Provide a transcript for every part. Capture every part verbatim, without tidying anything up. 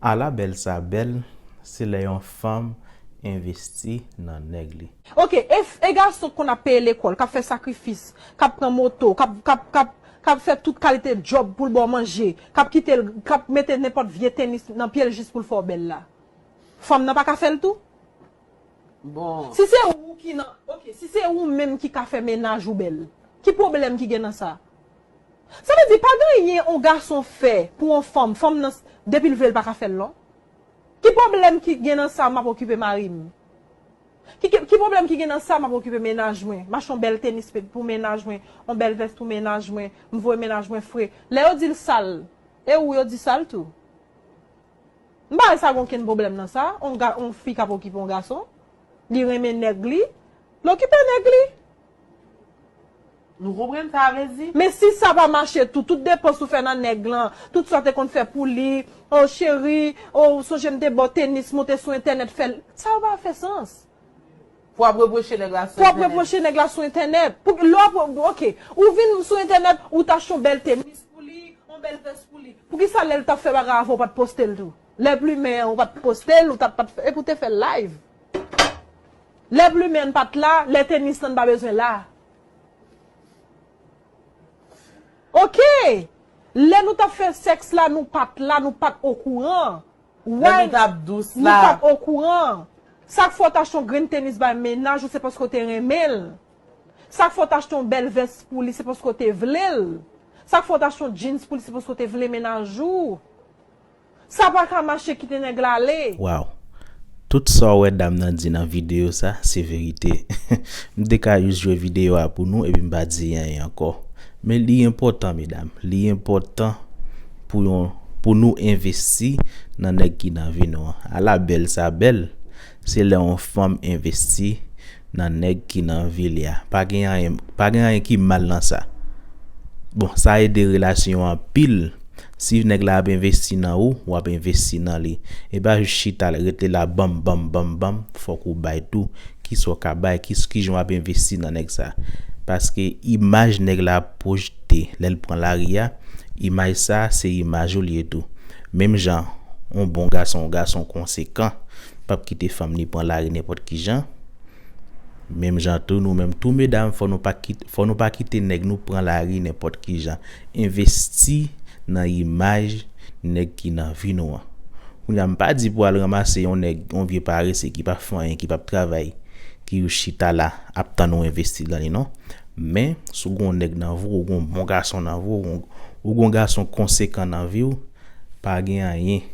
Ala bèl sa bèl, se lè yon fanm envesti nan nèg li. Ok, e, f- e gason k konn ap peye lekòl, k ap fè sakrifis, k ap pran moto, k ap, k ap, k ap, k ap fè tout kalite djòb pou l ba w manje, k ap kite l, k ap mete nenpòt vye tenis nan pye l jis pou l fè w bèl la. Fanm nan pa ka fè l tou? Bon. Si se ou ki nan, ok, si se ou menm ki ka fè mennaj ou bèl, ki pwoblèm ki gen nan sa? Sa vle di pa gen anyen yon gason fè pou yon fanm, fanm nan depi l vle l pa ka fè l non. Ki pwoblèm ki gen nan sa m ap okipe mari m? Ki, ki, ki pwoblèm ki gen nan sa m ap okipe mennaj mwen? M achte yon bèl tenis pou mennaj mwen, yon bèl vès pou mennaj mwen, m voye mennaj mwen fre. Lè yo di l sal, e ou yo di sal tou? M pa wè sa gen okenn pwoblèm nan sa. On, ga, on fi k ap okipe yon gason, li renmen nèg li, l okipe nèg li. Nou konprann sa vle di? Men si sa pa mache tou, tout depans ou fè nan nèg lan, tout sa w te konn fè pou li, oh cheri, oh ou sonje m te ba w tenis, moute sou entènèt fè l, sa yo pa fè sans. Pou ap repwoche nèg la sou Pou ap repwoche nèg la sou entènèt. Pou lè w ap, ok, ou vin sou entènèt, ou t achte yon bèl tenis pou li, yon bèl vès pou li. Poukisa lè l t ap fè bagay avè w, ou pa t poste l tou? Lè plimen an, ou pa t poste l, ou t ap, pa t fè, epi w te fè l live. Lè plimen an pa t la, lè tenis lan pa bezwen la. Ok. Lè nou t ap fè sèks la, nou pa t la, nou pa t okouran. Lè nou t ap dous Nou la. Pa t okouran. Sa k fè w t achte yon grenn tenis bay mennaj ou se paske w te renmen l. Sa k fè w t achte yon bèl vès pou li se paske w te vle l. Sa k fè w t achte yon jeans pou li se paske w te vle mennaj ou. Sa pa ka mache, kite nèg la ale. Waw. Tout sa w wè dam nan di nan videyo sa, se verite. M te ka jis jwe videyo a pou nou epi m pa di anyen ankò. Men li enpòtan, medam. Li enpòtan pou yon, pou nou envesti nan nèg ki nan vi nou an. Ala bèl sa bèl, se lè yon fanm envesti nan nèg ki nan vi li a. Pa gen anyen, pa gen anyen ki mal nan sa. Bon, sa ede relasyon an anpil. Si nèg la ap envesti nan ou, w ap envesti nan li. E pa jis chita rete la banm, banm, banm, banm, fòk ou bay tou. Kisa w ka bay, ki, kijan w ap envesti nan nèg sa. Paske imaj nèg la ap pwojte lè l pran lari a, imaj sa se imaj ou l ye tou. Menm jan yon bon gason, yon gason konsekan, p ap kite fanm li pran lari nenpòt kijan. Menm jan tou, nou menm tou medam, fò nou pa kite, fò nou pa kite nèg nou pran lari nenpòt kijan. Envesti nan imaj nèg ki nan vi nou an. Kounye a, m pa di pou al ranmase yon nèg, yon vye parese ki pa fè anyen, ki p ap travay, ki chita la ap tann ou envesti nan li non. Men, si w gen yon nèg nan vi w, ou gen yon bon gason nan vi w, ou gen yon gason konsekan nan vi w, pa gen anyen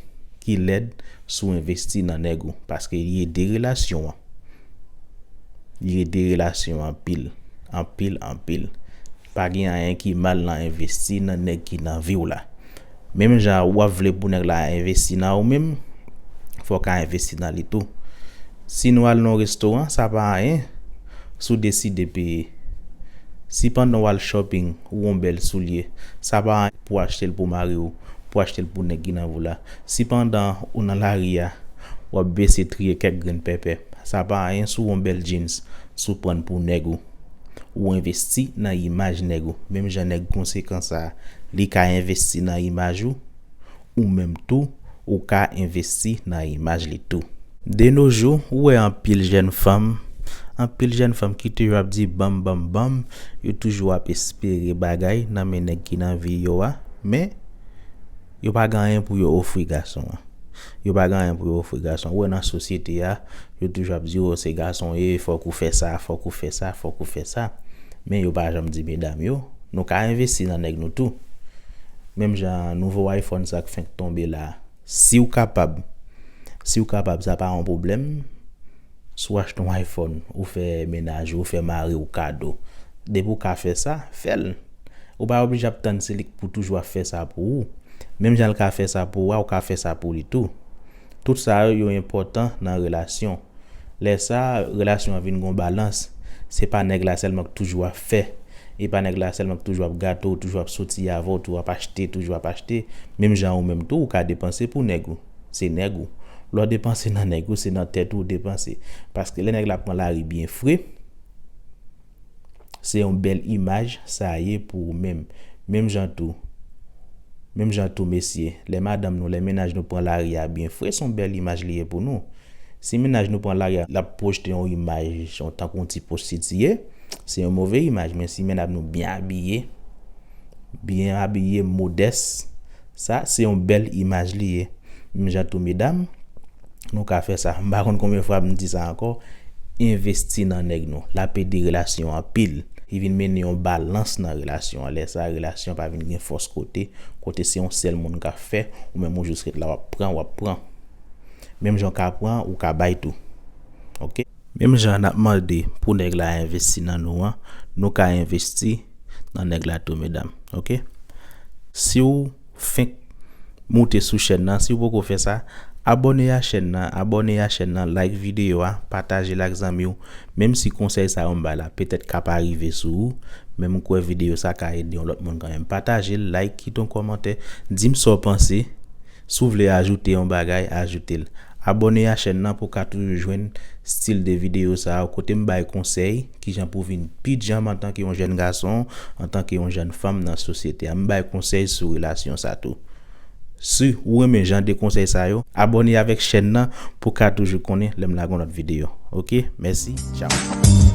ki lèd si w envesti nan nèg ou, paske li ede relasyon an. Li ede relasyon an anpil, anpil, anpil. Pa gen anyen ki mal nan envesti nan nèg ki nan vi w la. Menm jan w ap vle pou nèg la envesti nan ou menm, fò w ka envesti nan li tou. Si nou al nan yon restoran, sa pa anyen si w deside peye. Si pandan w al shopping, ou yon bèl soulye, sa pa anyen pou w achte l pou mari w, pou w achte l pou nèg ki nan vi w la. Si pandan ou nan lari a, w ap bese triye kèk grenn pèpè, sa pa anyen si w yon bèl jeans, si w pran l pou nèg ou. Ou envesti nan imaj nèg ou. Menm jan nèg konsekan sa a, li ka envesti nan imaj ou, ou menm tou, ou ka envesti nan imaj li tou. De nos jours, ou wè anpil jèn fanm, anpil jèn fanm ki toujou ap di banm, banm, banm, yo toujou ap espere bagay nan men nèg ki nan vi yo a, men yo pa gen anyen pou yo ofri gason an. Yo pa gen anyen pou yo ofri gason. Ou wè nan sosyete a, yo toujou ap di, o, se gason w ye, fòk ou fè sa, fòk ou fè sa, fòk ou fè sa. Men yo pa janm di medam yo, nou ka envesti nan nèg nou tou. Menm jan nouvo iPhone sa k fenk tonbe la, si w kapab, si w kapab, sa pa yon pwoblèm. Si w achte yon iPhone, ou fè mennaj ou, ou fè mari w kado. Depi w ka fè sa, fè l. Ou pa oblije ap tann se li k pou toujou ap fè sa pou ou. Menm jan l ka fè sa pou ou a, ou ka fè sa pou li tou. Tout sa yo, yo enpòtan nan relasyon. Lè sa a, relasyon an vin gon balans. Se pa nèg la sèlman k toujou ap fè. E pa nèg la sèlman k toujou ap gate w, toujou ap soti avè w, toujou ap achte, toujou ap achte. Menm jan ou menm tou, ou ka depanse pou nèg ou. Se nèg ou. Lè w depanse nan nèg ou, se nan tèt ou w depanse. Paske lè nèg la pran lari byen fre, se yon bèl imaj sa ye pou ou menm. Menm jan tou, Menm jan tou mesye, lè madanm nou, lè mennaj nou pran lari a byen fre, se yon bèl imaj li ye pou nou. Si mennaj nou pran lari a, l ap pwojte yon imaj, yon tankou yon ti pwostitiye, se yon move imaj. Men si mennaj nou byen abiye, byen abiye, modès, sa se yon bèl imaj li ye. Menm jan tou medam, nou ka fè sa. M pa konn konbyen fwa m di sa ankò, envesti nan nèg nou. L ap ede relasyon an anpil. Li vin mennen yon balans nan relasyon an. Lè sa, relasyon pa vin gen fòs kote, kote se yon sèl moun k ap fè, ou menm ou jis ret la, w ap pran, w ap pran. Menm jan w ka pran, ou ka bay tou. Oke? Menm jan n ap mande pou nèg la envesti nan nou an, nou ka envesti nan nèg la tou, medam. Oke? Si w fenk moute sou chèn nan, si w poko fè sa, abòne a chèn nan, abòne a chèn nan, like videyo a, pataje l ak zanmi w. Menm si konsèy sa yo m bay la, petèt ka pa rive sou ou, men m kwè videyo sa ka ede yon lòt moun kanmenm. Pataje l, like, kite yon kòmantè, di m sa w panse. Si w vle ajoute yon bagay, ajoute l. Abòne a chèn nan pou w ka toujou jwenn stil de videyo sa yo, kote m bay konsèy kijan pou w vin pi djanm antanke yon jèn gason, antanke yon jèn fanm nan sosyete a. M bay konsèy sou relasyon sa tou. Si ou renmen jan de konsèy sa yo, abòne avèk chèn nan pou w ka toujou konnen lè m lage yon lòt videyo. Oke? Mèsi. Tchao.